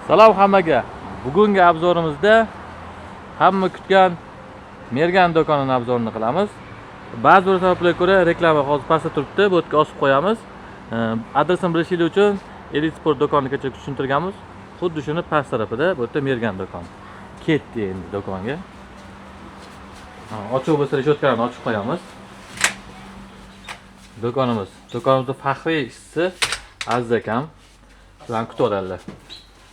Salom hammaga. Bugungi обзор imizda hamma kutgan Mergan do'konini обзор ini qilamiz. Ba'zi bir sabablarga ko'ra reklama hozir pastda turibdi, bu yerga osib qo'yamiz. Adresini bilishingiz uchun Elite Sport do'konini kecha tushuntirganmiz. Xuddi shuni past tarafida bu yerda Mergan do'koni. Ketdi endi do'konga. Ha, ochiq bo'lsa, решётка larni ochib qo'yamiz. Do'konimiz. Do'konimizda faxriy ishchisi Aziz akam bilan kutib oladilar.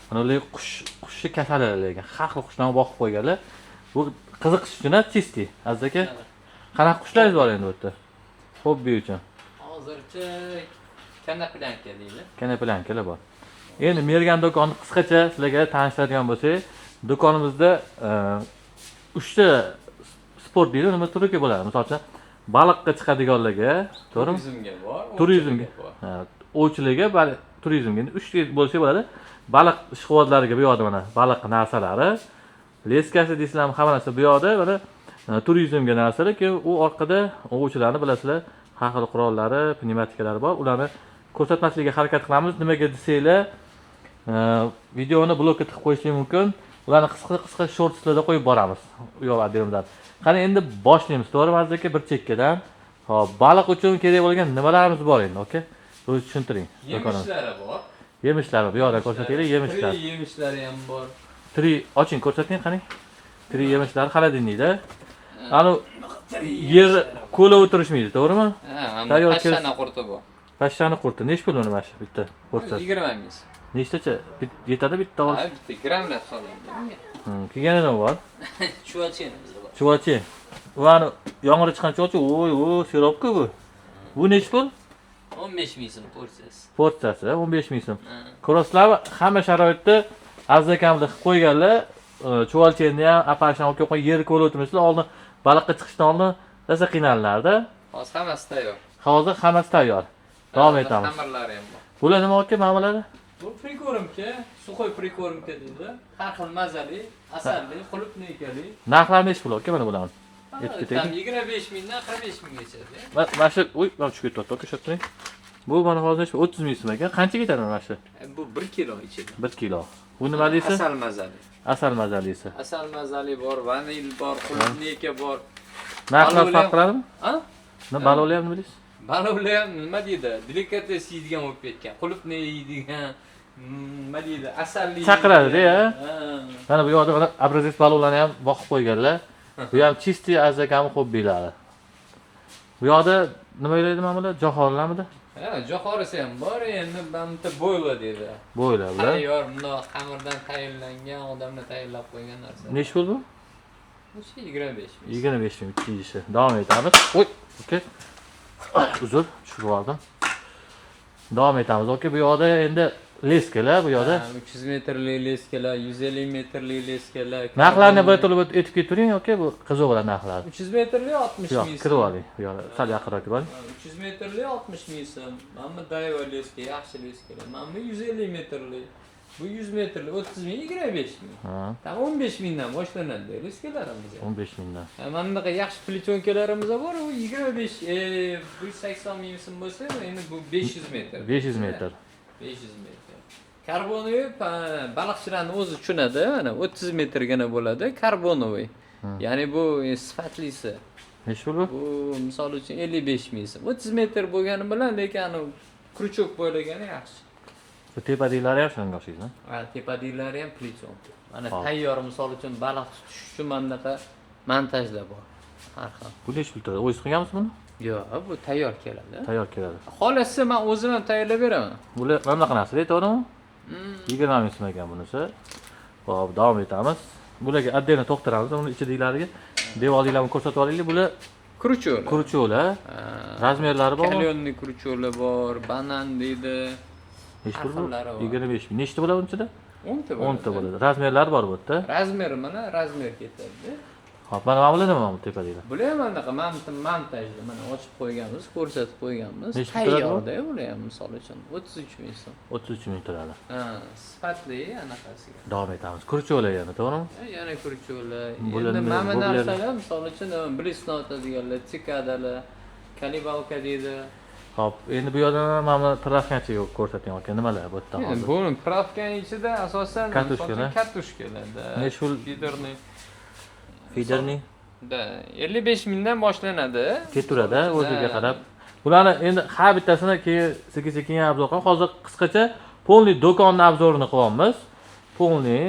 Mana ular qush, qushni kasali lekin har xil qushlarni boqib qo'yganlar. Bu qiziqish uchun, чисто. Aziz aka, qanaqa qushlaringiz bor endi bu yerda? Hobbi uchun. Hozircha коноплянка deydi. Коноплянка lar bor. Endi Mergan do'konni qisqacha sizlarga tanishtiradigan bo'lsak, do'konimizda uchta sport deydi, nima turi bo'ladi. Misol uchun, baliqqa chiqadiganlarga, to'g'rimi? Turizmga bor, Turizmga. ovchilikka bor. Ha, ovchilikka, turizmga. Endi uchta bo'lsa bo'ladi. Baliq ishqibozlariga bu yoqda mana baliq narsalari, леска si deysizlarmi, hamma narsa bu yoqda, mana turizmga narsalar, keyin u orqada ovchilarni bilasizlar, har xil qurollari, pnevmatikalari bor. Ularni ko'rsatmaslikka harakat qilamiz. Nimaga desanglar, videoni blokka tiqib qo'yishlik mumkin. Ularni qisqa qisqa shortslarda qo'yib boramiz. U yoq отдел imizdan. Qani endi boshlaymiz, to'g'rimi, Aziz aka, bir chekkadan. Xo'p, baliq uchun kerak bo'lgan nimalarimiz bor endi, aka? O'zi tushuntiring. Do'konimiz. Yemishlari bor. Yemishlari bu yoqda ko'rsataylik, yemishlar. Tirik yemishlari ham bor. Tirik oching, ko'rsating, qani. Tirik yemishlari холодильник da. Anu yer ko'la o'tirishmaydi, to'g'rimi? Ha, mana Tayyor. Pashshani qurti bor. Pashshani qurti. Nechi pul uni mana shu bitta porsiya? 20 ming. Nechtacha? Yetadi bitta Ha, olish? bitta grammlab soladi. Keyin yana nima bor? Chuvalchenimiz bor. Chuvalchi. U ani yomg'irda chiqqan chuvalchi. Voy, o, сироп ku bu. Bu nechi pul? 15 ming so'm porsiyasi. Porsiyasi 15 ming so'm. Ha. Ko'rasizlarmi, hamma sharoitni Aziz akamni qilib qo'yganlar. Chuvalchini ham, опарыш ni olib kelib qo'ygan, yeri ko'rib o'tirmaysizlar. Oldin baliqqa chiqishdan oldin rosa qiynalardi. Hozir hammasi tayyor. Hozir hammasi tayyor. Davom etamiz. Xamirlari ham bor. Bular nima aka, mana? Bu прикормка, сухой прикормка deydi. Har xil mazali, asalli, клубника li. Narxlari nechi pul aka mana bularni? Aytib ketaylik. Там 25 mingdan 45 minggacha. Mana shu, uy, mana tushib ketyapti aka, ushlab turing. Bu mana hozir nechi pul? 30 ming so'm ekan. Qancha ketadi mana shu? Bu 1 kilo ichida. 1 kilo. Bu nima deysiz? Asal mazali. Asal mazalisi. Asal mazali bor, vanil bor, клубника bor. Narxlar Balovli farq ham- qiladimi? Ha? Nima balovli ham nima deysiz? Balovli ham nima deydi? Delikates yeydigan bo'lib ketgan. Qulupni yeydigan, nima deydi? Asalli. Chaqiradida, yeydigan. ya? Ha. Mana bu yoqda mana образец balovlarni ham boqib qo'yganlar. Bu ham чистый Aziz akamni hobbilari. Bu yoqda nima deydi mana bular? Jo'xorilarmidi? Ha, jo'xorisi ham bor, endi mana bitta bo'yla deydi. Bo'ylar bular. Tayyor, bundoq xamirdan tayyorlangan, odamlar tayyorlab qo'ygan narsa. Nechi pul bu? O'sha 25 ming. 25 ming bitta idishi. Davom etamiz. Oy, okey. Uzr, tushirib yubordim. Davom etamiz. Okey, bu yoqda endi леска lar bu yoqda. Ha, 300 metrli леска lar, 150 metrli леска lar. Narxlarni bir to'lib aytib ketavering, okey, bu qiziq bo'ladi narxlar. 300 metrli 60 Bu yoq ming kirib so'm. oling. Bu yoqda sal yaqinroq kirib oling. Ha, 300 metrli 60 ming so'm. Mana bu Daiwa леска, yaxshi леска lar. Mana bu 150 metrli. Bu 100 metrli 30 ming, 25 ming. Ha, Tam 15 mingdan boshlanadi леска larimiz. 15 mingdan. Ha, mana bunaqa yaxshi плетёнка larimiz bor, u 25, 180 ming so'm bo'lsa, endi bu 500 metr. 500 metr. 500 metr. Карбоновый baliqchilarni o'zi tushunadi, mana 30 metrgina bo'ladi, карбоновый. Ya'ni bu sifatlisi. Nechi pul bu? Bu misol uchun 55 ming so'm. 30 metr bo'lgani bilan, lekin anavi крючок bo'lgani yaxshi. Bu tepadagilari ham shunga o'xshaydi. Ha, tepadagilari ham плетёнка. Mana Hop. tayyor, misol uchun baliq tutish uchun mana bunaqa montajlar bor. Har xil. Bu nechi pul turadi? O'zingiz qilganmisiz buni? Yo'q, bu tayyor keladi. Tayyor keladi. Xohlasa men o'zim ham tayyorlab beraman. Bular mana bunaqa narsa, to'g'rimi? 20 ming so'm ekan bunisi. Xo'p, davom etamiz. Bularga отдельно to'xtaramiz. Uni ichidagilariga devorliklarni ko'rsatib olaylik. Bular Крючок. Крючок lar. Размер lari bormi? Калёный крючок lar bor, banan deydi. Nechi Har pul bu? xillari bor. 25 ming. Nechta bo'ladi buning ichida? 10 ta bo'ladi. 10 ta bo'ladi. Размер lari bor bu yerda. Размер i mana размер ketadi. Xo'p, mana bular nima bu tepadagilar? Bular ham anaqa montajda mana ochib qo'yganmiz, ko'rsatib qo'yganmiz. Nechi pul turadi bu? Tayyorda bular ham misol uchun 33 ming so'm. 33 ming turadi. Ha, sifatli anaqasiga. Davom etamiz. Крючок lar yana, to'g'rimi? Ha, yana крючок lar. Bular Endi nima- mana bu bu bular- narsalar misol uchun блесна otadiganlar, цикада lar, колебалка deydi. Xo'p, endi bu yoqdan mana bu правка chi ko'rsating aka, nimalar bu yerda hozir? Buni правка ning ichida asosan Катушка lar? Катушка lar. Nechi pul? Фидерный. Фидерный Да, 55 mingdan boshlanadi. Ketaveradi o'ziga Да. qarab. Bularni endi har bittasini keyin sekin-sekin обзор qilamiz. Hozir qisqacha полный do'konni обзор ini qilyapmiz. Полный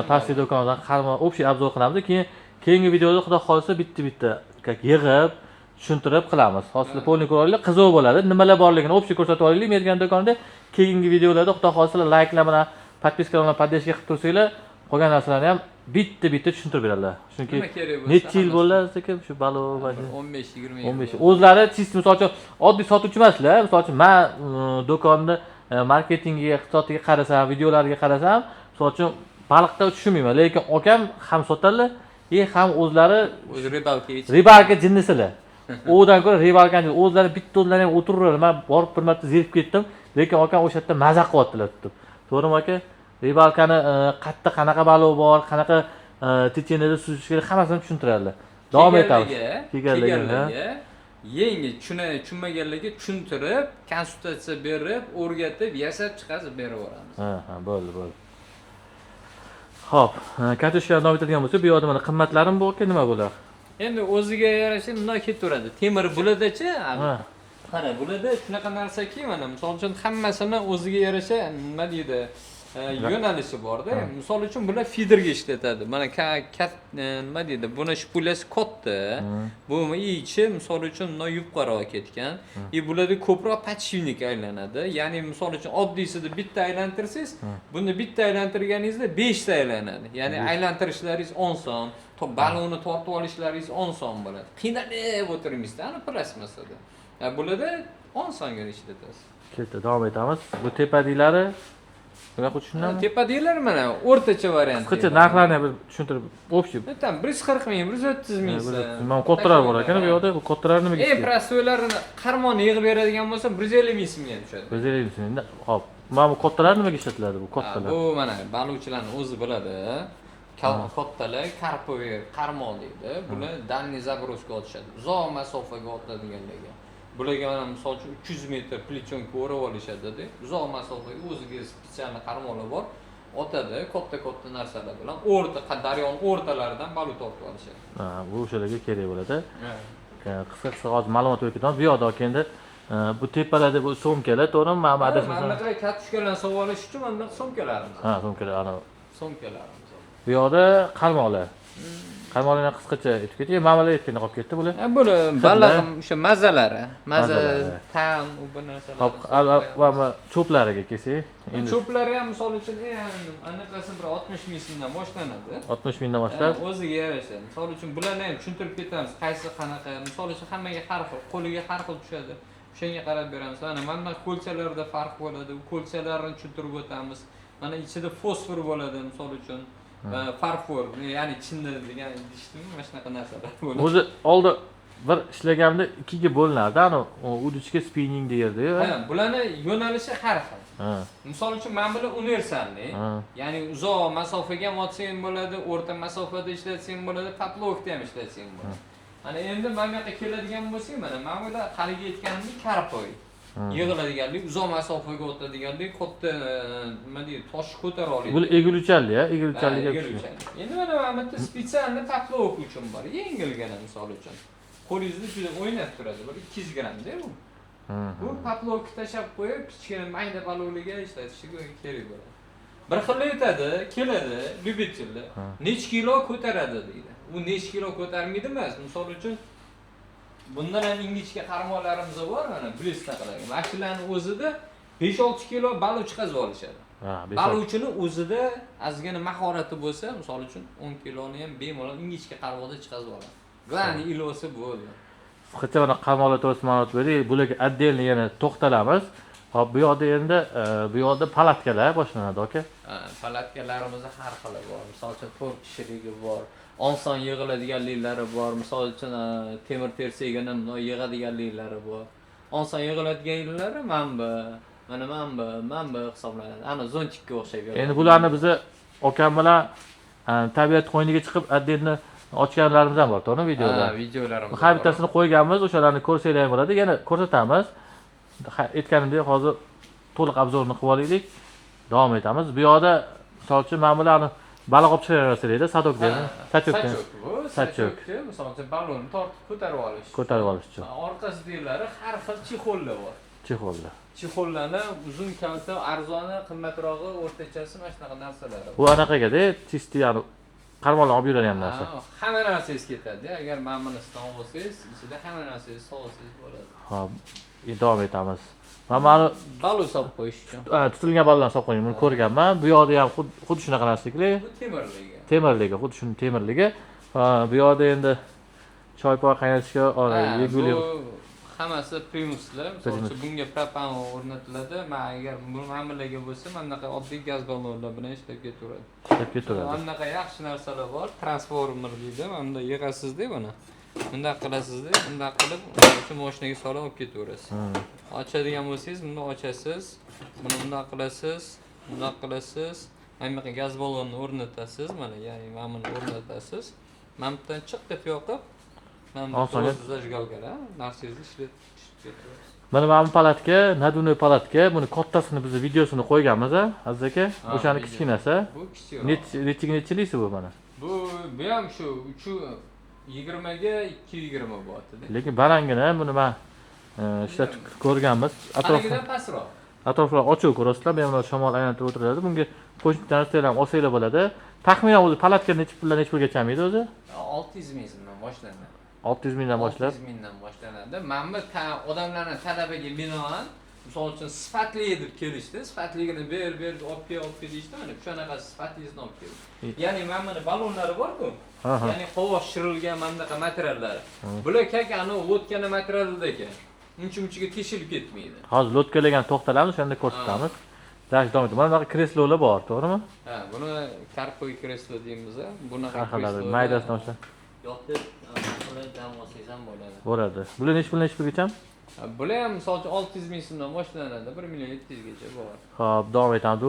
pastki do'kondan hamma общий обзор qilamiz. Keyin keyingi videoda xudo xohlasa bitta-bitta как yig'ib, tushuntirib qilamiz. Hozir полный ko'ra olaylik, qiziq bo'ladi. Nimalar borligini общий ko'rsatib olaylik Mergan do'konida. Keyingi videolarda xudo xohlasa layklar bilan, подписка bilan, поддержка qilib tursanglar, qolgan narsalarni ham bitta-bitta tushuntirib beradilar. Chunki Nima kerak bo'lsa necha yil hammasini. bo'ldi aka shu balo va 15-20 yil. 15. O'zlari чисто, misol uchun, oddiy sotuvchi emaslar. Misol uchun, man do'konni marketingiga, iqtisodiga qarasam, videolariga qarasam, misol uchun, baliqda tushunmayman, lekin akam ham sotadilar и ham o'zlari O'zi рыбалка ga рыбалка jinnisilar. Udan ko'ra рыбалка ni o'zlari bitta o'zlari ham o'tiraveradi. Man borib bir marta zerikib ketdim, lekin akam o'sha yerda maza qilyaptilar tutib. To'g'rimi, aka? Рыбалка ni qayerda qanaqa baliq bor, qanaqa течение da suzish kerak, hammasini tushuntiradilar. Davom etamiz. Kelganlarga, Kelganlarga, kelganlarga yangi tushunmaganlarga tushuntirib, konsultatsiya berib, o'rgatib, yasab chiqazib berib yuboramiz. Ha, bo'ldi, bo'ldi. Xo'p, катушка davom etadigan bo'lsak, bu yoqda mana qimmatlarim bu aka, nima bular? Endi o'ziga yarasha bundoq ketaveradi. Temir bo'ladichi, qara, bularda shunaqa narsaki, mana misol uchun hammasini o'ziga yarasha, nima deydi, yo'nalishi borda. Misol uchun, bular фидер ga ishlatadi. Mana nima deydi, buni шпуля si katta, bu ichi misol uchun bundoq yupqaroq ketgan и bularda ko'proq подшипник aylanadi. Ya'ni misol uchun oddiysida bitta aylantirsangiz, buni bitta aylantirganingizda beshta aylanadi. Ya'ni aylantirishlaringiz oson, baliqni tortib olishlaringiz oson bo'ladi. Qiynalib o'tirmaysizda ani plastmassada. Bularda osongina ishlatasiz. Ketdi, davom etamiz. Bu tepadagilari bunaqa tushundimi? Tepadagilar mana o'rtacha variant. Qisqacha narxlarni bir tushuntirib, общий. Там 140 ming, 130 ming. Mana kattalar bor ekan bu yoqda, bu kattalar nimaga Eng ishlaydi? простой larini qarmonni yig'ib beradigan bo'lsa, 150 ming so'mga tushadi. 150 ming so'm. Xo'p, mana bu kattalar nimaga ishlatiladi, bu kattalar? Bu mana baliqchilarni o'zi biladi. Kattalar карповый qarmoq deydi. Bular дальний заброс ga otishadi. Uzoq masofaga otadiganlarga. Bularga mana misol uchun 300 metr плетёнка o'rab olishadi-da. Uzoq masofaga o'ziga специальный qarmoqlar bor. Otadi katta-katta narsalar bilan. O'rta daryoning o'rtalaridan baliq tortib olishadi. Ha, bu o'shalarga kerak bo'ladi. Qisqa qisqa hozir ma'lumot berib ketamiz. Bu yoqda aka endi bu tepalarda bu sumkalar, to'g'rimi? Mana bu Mana adashmasam. bunaqa катушка larni solib olish uchun mana bunaqa sumkalarimiz. Ha, sumkalar ana. Sumkalarimiz. Bu yoqda qarmoqlar. Qarmoqlarni qisqacha aytib ketdik. Mamalar aytganda qolib ketdi bular. Ha, buni baliq o'sha mazalari, maza, Mazalari. ta'm, u bu narsalar. Hop, va va cho'plariga kelsak, endi Cho'plari ham misol uchun eng anaqasi bir 60 ming so'mdan boshlanadi. 60 mingdan boshlab. Ha, o'ziga yarasha. Misol uchun bularni ham tushuntirib ketamiz, qaysi qanaqa. Misol uchun hammaga har xil, qo'liga har xil tushadi. O'shanga qarab beramiz. Mana bunaqa ko'lchalarda farq bo'ladi. U ko'lchalarni tushuntirib o'tamiz. Mana ichida fosfor bo'ladi misol uchun. Va farfor, ya'ni chinni degan deyishdimi? Mana shunaqa narsalar bo'ladi. O'zi oldin bir ishlaganimda ikkiga bo'linardi. Ani удочка, спиннинг deyerdi-yu. Ha, bularni yo'nalishi har xil. Misol uchun mana bular универсальный. Ya'ni uzoq masofaga ham otsang bo'ladi, o'rta masofada ishlatsang bo'ladi, поплавок da ham ishlatsang bo'ladi. Mana endi mana bu yoqqa keladigan bo'lsak, mana bular haligi aytganimdek карповый. Yig'iladiganlik, uzoq masofaga otadiganlik, katta nima deydi, tosh ko'tara oladi. Bu egiluvchanlik, ha, egiluvchanlikka Ha, egiluvchanlik. Endi mana bu yerda специальный поплавок uchun bor, yengilgina misol uchun. Qo'lingizda juda o'ynab turadi, bir 200 grammda bu. Bu поплавок ni tashlab qo'yib, kichkina mayda baliqlarga ishlatishga kerak bo'ladi. Bir xil aytadi, keladi любитель lar. Necha kilo ko'taradi deydi. U necha kilo ko'tarmaydi emas. Misol uchun bundan ham ingichka qarmoqlarimiz bor, mana блесна qiladigan. Mana shularni o'zida 5-6 kilo baliq chiqazib olishadi. Ha, Baliqchini o'zida ozgina mahorati bo'lsa, misol uchun 10 kiloni ham bemalol ingichka qarmoqda chiqazib oladi. Главный ilg'asa bo'ldi. Qisqacha mana qarmoqlar to'g'risida ma'lumot berdik. Bularga отдельно yana to'xtalamiz. Hop, bu yoqda endi bu yoqda palatkalar boshlanadi, aka. Ha, palatkalarimizni har xili bor. Misol uchun 4 kishiligi bor, oson yig'iladiganliklari bor. Misol uchun temir tersagini bundoq yig'adiganliklari bor. Oson yig'iladiganlari mana bu, mana bu hisoblanadi. Ana зонтик ka o'xshab yig'iladi. Endi bularni biza akam bilan tabiat qo'yniga chiqib отдельно ochganlarimiz ham bor, to'g'rimi, videoda? Ha, videolarimiz Har bor. bittasini qo'yganmiz, o'shalarni ko'rsanglar ham bo'ladi. Yana ko'rsatamiz. Aytganimdek, hozir to'liq обзор ni qilib olaylik. Davom etamiz. Bu yoqda misol uchun mana bularni baliq olib chiqadigan narsalar, садок deydi. Сачок. Сачок bu. Сачок. Сачок ni misol uchun ballonni tortib ko'tarib olish. Ko'tarib olish uchun. Orqasidagilari har xil чехол lar bor. Чехол lar. Чехол larni uzun, kalta, arzoni, qimmatrog'i, o'rtachasi, mana shunaqa narsalari. Bu anaqagada, чистый, ya'ni qarmoqlar olib yuradigan narsa. Ha, hamma narsangiz ketadi. Agar mana bunisidan olsangiz, ichida hamma narsangizni solsangiz bo'ladi. Hop, davom etamiz. Mana Balon solib qo'yish uchun. Tutilgan ballon solib qo'ying, buni ko'rganman. Bu yoqda ham xuddi shunaqa narsalar. Bu temirligi. Temirligi, xuddi shuni temirligi. Ha, bu yoqda endi choy poy qaynatishga Ha, Yeguli. bu hammasi primuslar. Misol Primus. uchun bunga propan o'rnatiladi. Man agar bu mamilaga bo'lsa, mana bunaqa oddiy gaz ballonlar bilan ishlab ketaveradi. Ishlab ketaveradi. Mana bunaqa yaxshi narsalar bor. Transformer deydi. Mana bunday yig'asizda buni. Bunday qilasizda, bunday qilib, shu mashinaga solib olib ketaverasiz. Ochadigan bo'lsangiz, buni ochasiz. Buni bunday qilasiz, bunday qilasiz. Mana bunaqa gaz ballonni o'rnatasiz, mana, ya'ni mana buni o'rnatasiz. Mana bu yerdan chiq deb yoqib, mana bu Osonga. зажигалка lar narsangizni ishlatib tushib ketaverasiz. Mana bu палатка, надувной палатка. Buni kattasini biz videosini qo'yganmiz, a, Aziz aka. Ha, O'shani video. kichkinasi. Bu kichikroq. Nechiga nechilisi bu mana? Bu ham shu 3.20 ga 2.20 bo'lyapti. Lekin barangini buni man ishlatib ko'rganmiz. Atrof Anigidan pastroq. Atroflar ochiq, ko'rasizlar, bemalol shamol aylantirib o'tiradi. Bunga qo'shimcha narsalar ham olsanglar bo'ladi. Taxminan o'zi палатка nechi puldan nechi pulgacha edi o'zi? 600 ming so'mdan boshlanadi. 600 mingdan boshlab. 600 mingdan boshlanadi. Mana bu odamlarning talabiga binoan, misol uchun sifatli deb kelishdi. Sifatligini ber, ber, olib kel, olib kel deyishdi. Mana shunaqa sifatlisini olib keldi. Ya'ni mana buni ballonlari bor-ku. Ha, ha. Ya'ni havo shishirilgan mana bunaqa materiallari. Bular как ani лодка ni materialida ekan. Uncha munchaga teshilib ketmaydi. Hozir лодка larga ham to'xtalamiz, o'shanda ko'rsatamiz. Dash davom etamiz. Mana bunaqa kreslolar bor, to'g'rimi? Ha, buni карповый kreslo deymiz. Bunaqa Har xillari, kresloda maydasidan o'sha yotib, qilib dam olsangiz ham bo'ladi. Bo'ladi. Bular nechi puldan nechi pulgacha? Ha, bular ham misol uchun 600 ming so'mdan boshlanadi, 1 million 700 gacha bor. Xo'p, davom etamiz.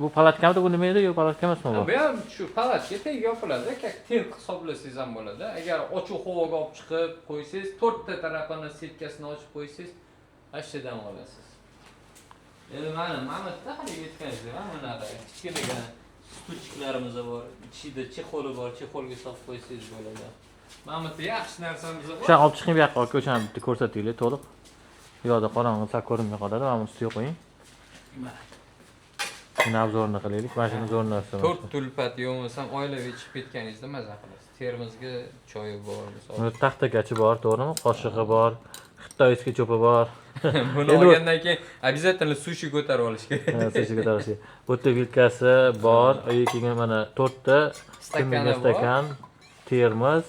Bu палатка midi, bu nima edi? Yo'q, палатка emasmi bu? Bu ham shu палатка, tagiga yopiladi, как tent hisoblasangiz ham bo'ladi. Agar ochiq havoga olib chiqib qo'ysangiz, to'rtta tarafini setkasini ochib qo'ysangiz, вообще dam olasiz. Endi mana bu yerda haligi aytganingizdek, mana bunaqa kichkinagina стульчик larimiz bor, ichida чехол i bor, чехол ga solib qo'ysangiz bo'ladi. Mana bu yerda yaxshi narsamiz bor. O'shani olib chiqing bu yoqqa, aka, o'shani bitta ko'rsataylik to'liq. Bu yoqda qorong'i, sal ko'rinmay qoladi. Mana buni ustiga qo'ying. Buni обзор ini qilaylik. Mana shuni zo'r narsa. To'rt tulpat yo bo'lmasam oilaviy chiqib ketganingizda maza qilasiz. Termizga choyi bor, misol. Buni taxtakachi bor, to'g'rimi? Qoshig'i bor, xitoyskiy cho'pi bor. Buni Endi olgandan keyin обязательно sushi ko'tarib olish kerak. Ha, sushi ko'tarishi. Bu yerda vilkasi bor, keyin mana to'rtta Stakani bor. Stakan, termos,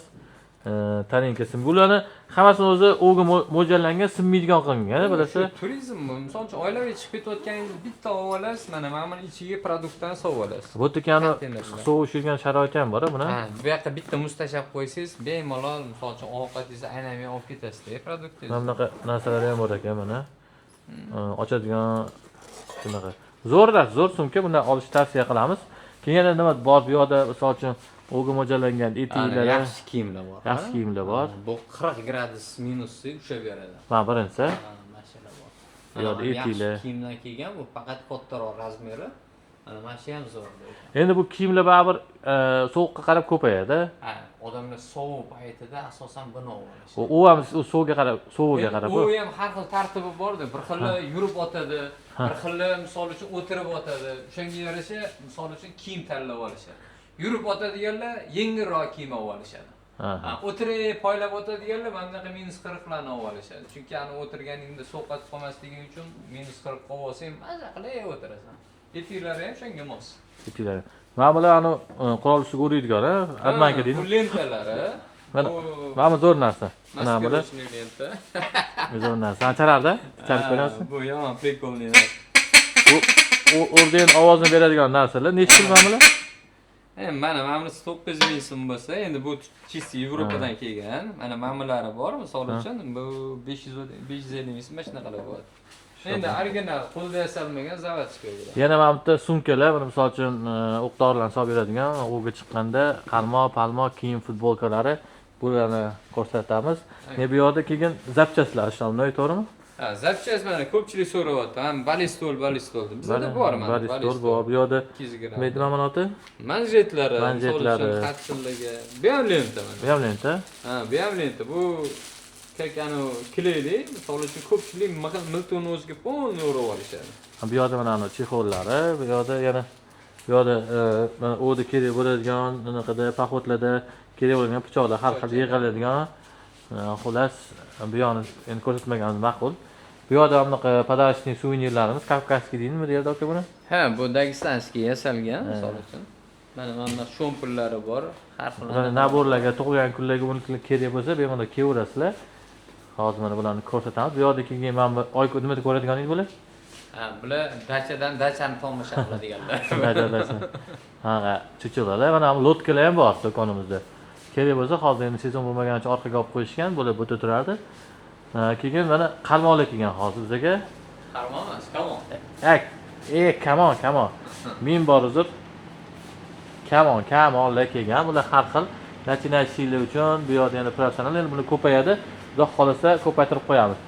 tarinkasi. Bularni hammasini o'zi ovga mo'ljallangan, sinmaydigan qilingan, bilasiz. Shu turizm, misol uchun oilaviy chiqib ketayotganingiz bitta olib olasiz, mana buni ichiga продукт dan solib olasiz. Bu yerda Konteynerlar. sovuq ushirgan sharoiti ham bor buni. Ha, bu yoqqa bitta muz tashlab qo'ysangiz, bemalol misol uchun ovqatingizni aylanmay olib ketasizda, продукт ingizni. Mana bunaqa narsalar ham bor ekan mana. Ochadigan shunaqa. Zo'r, zo'r sumka, bundan olishni tavsiya qilamiz. Keyin yana nima bor bu yoqda, misol uchun ovga mo'ljallangan Ana, etiklar, yaxshi kiyimlar bor. Yaxshi kiyimlar bor. Bu 40 gradus minusni ushlab beradi. Mana birinchisi. Ha, mana shular bor. Bu yoqda Mana yaxshi etiklar. kiyimdan kelgan bu, faqat kattaroq размер i. Mana shu ham zo'r. Endi bu kiyimlar baribir sovuqqa qarab ko'payadi. Ha, odamlar sovuq paytida asosan buni olishadi. U ham u sovug'iga qarab, sovug'iga qarab. U ham har xil tartibi borda. Bir xili yurib otadi, bir xili misol uchun o'tirib otadi. O'shanga yarasha misol uchun kiyim tanlab olishadi. Yurib otadiganlar yengilroq kiyim olib olishadi. Ha. Ha, o'tirib poylab o'tadiganlar mana bunaqa -40 larni olib olishadi. Chunki ani o'tirganingda sovqotib qolmasligi uchun -40 qolib olsang, maza qilib o'tirasan. Etiklari ham shunga mos. Etiklar. Mana bular anu qurol ustiga uradigan, ha? Обманка deydi. Bu lentalari. Mana Bu mana bu zo'r narsa. Mana bular маскировочный lenta. zo'r narsa. Chalardi? Chalib Ha, ko'ryapsiz? bu yomon прикольный narsa. Bu orden ovozini beradigan narsalar. Nechi pul mana bular? Mana bunisi 900 ming so'm bo'lsa, endi bu чисто Yevropadan kelgan. Mana bulari bor, misol uchun bu 500 550 ming so'm, mana shunaqalar bo'ladi. Endi original, qo'lda yasalmagan, заводской bular. Yana mana bu yerda sumkalar, mana misol uchun o'q dorilarni solib yuradigan, ovga chiqqanda qarmoq, palmoq, kiyim, futbolkalari, bularni ko'rsatamiz. Ne bu yoqda keyin запчасть lar, основной, to'g'rimi? Ha, запчасть mana ko'pchilik so'rayapti. Ham Ballistol, Ballistol deb. Bizada bor mana Ballistol bor. Bu yoqda 200 gramm. Nima edi mana? Manjetlari, Manjetlari. misol uchun xatchilligi. Bu ham lenta mana. Bu ham lenta. Ha, bu ham lenta. Bu как anavi клей li, misol uchun ko'pchilik miltoni o'ziga полный o'rab olishadi. Ha, bu yoqda mana anavi чехол lari, bu yoqda yana bu yoqda mana ovda kerak bo'ladigan, anaqada поход larda kerak bo'ladigan pichoqlar, har xil yig'iladigan. Xullas, bu yoqni endi ko'rsatmaganimiz ma'qul. Bu yoqda bunaqa подарочный suvenirlarimiz, кавказский deydimi deyiladi aka buni? Ha, bu дагестанский yasalgan, misol uchun. Mana bunaqa шампунь lari bor, har xil. Mana набор larga, tug'ilgan kunlarga buni kerak bo'lsa, bemalol kelaverasizlar. Hozir mana bularni ko'rsatamiz. Bu yoqda keyin mana bu oy nima deb ko'radigan edi bular? Ha, bular dachadan dachani tomosha qiladiganlar. Dacha. Ha, chuchuklar. Mana bu лодка lar ham bor do'konimizda. Kerak bo'lsa, hozir endi sezon bo'lmagani uchun orqaga olib qo'yishgan, bular bu yerda turardi. Ha, keyin mana qarmoqlar kelgan hozir bizaga. Qarmoq emas, kamon. Ak, kamon, kamon. Min bor uzr. Kamon, kamonlar kelgan. Bular har xil начинающий lar uchun, bu yoqda yana professional, endi buni ko'payadi. Xudo xohlasa ko'paytirib qo'yamiz.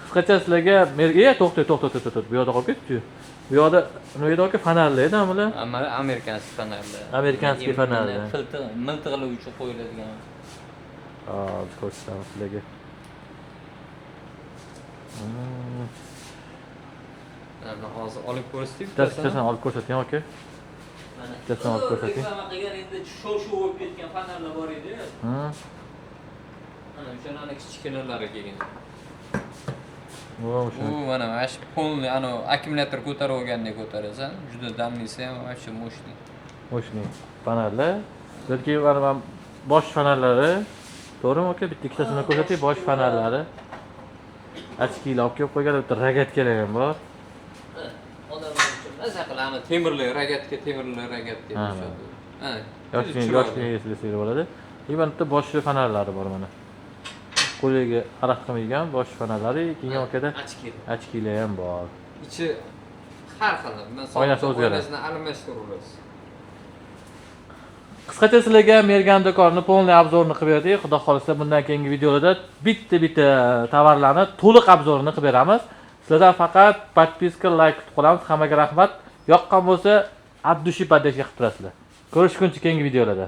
Qisqacha sizlarga to'xta, to'xta, to'xta, to'xta. Bu yoqda qolib ketdi. Bu yoqda nima edi aka? Fonarlar edi bular. Mana американский fonarlar. Американский fonarlar. Filtr, miltiqlar uchun qo'yiladigan. Hozir ko'rsatamiz sizlarga. Mana hozir olib ko'rsatib Bittasini olib ko'rsating aka. Mana. Bittasini olib ko'rsating. Reklama qilgan endi shov-shuv bo'lib ketgan fonarlar bor edi. Mana o'shalarni kichkinalari kelgan. O, o'sha. U mana shu полный anavi akkumulyator ko'tarib olgandek ko'tarasan. Juda damlisi ham вообще мощный. Мощный fonarlar. Balki mana bosh fonarlari. To'g'rimi aka? Bitta ikkitasini ko'rsating, bosh fonarlari. Очки lar olib kelib qo'ygan, bitta рогаткalar ham bor. Odamlar uchun maza qiladi. Temirli рогаткa, temirli рогатка deyishadi. Ha. Yoshli, yoshli eslasanglar bo'ladi. И mana bitta bosh fonarlari bor mana. Qo'liga aroq qilmaydigan bosh fonarlari, keyin okada Очки. Очки lar ham bor. Ichi har xil. Masalan, Oynasi o'zgaradi. Oynasini almashtiraverasiz. Qisqacha sizlarga Mergan do'konini полный обзор ini qilib berdik. Xudo xohlasa bundan keyingi videolarda bitta-bitta tovarlarni to'liq обзор ini qilib beramiz. Sizlardan faqat подписка, layk kutib qolamiz. Hammaga rahmat. Yoqqan bo'lsa, от души поддержка qilib turasizlar. Ko'rishguncha keyingi videolarda.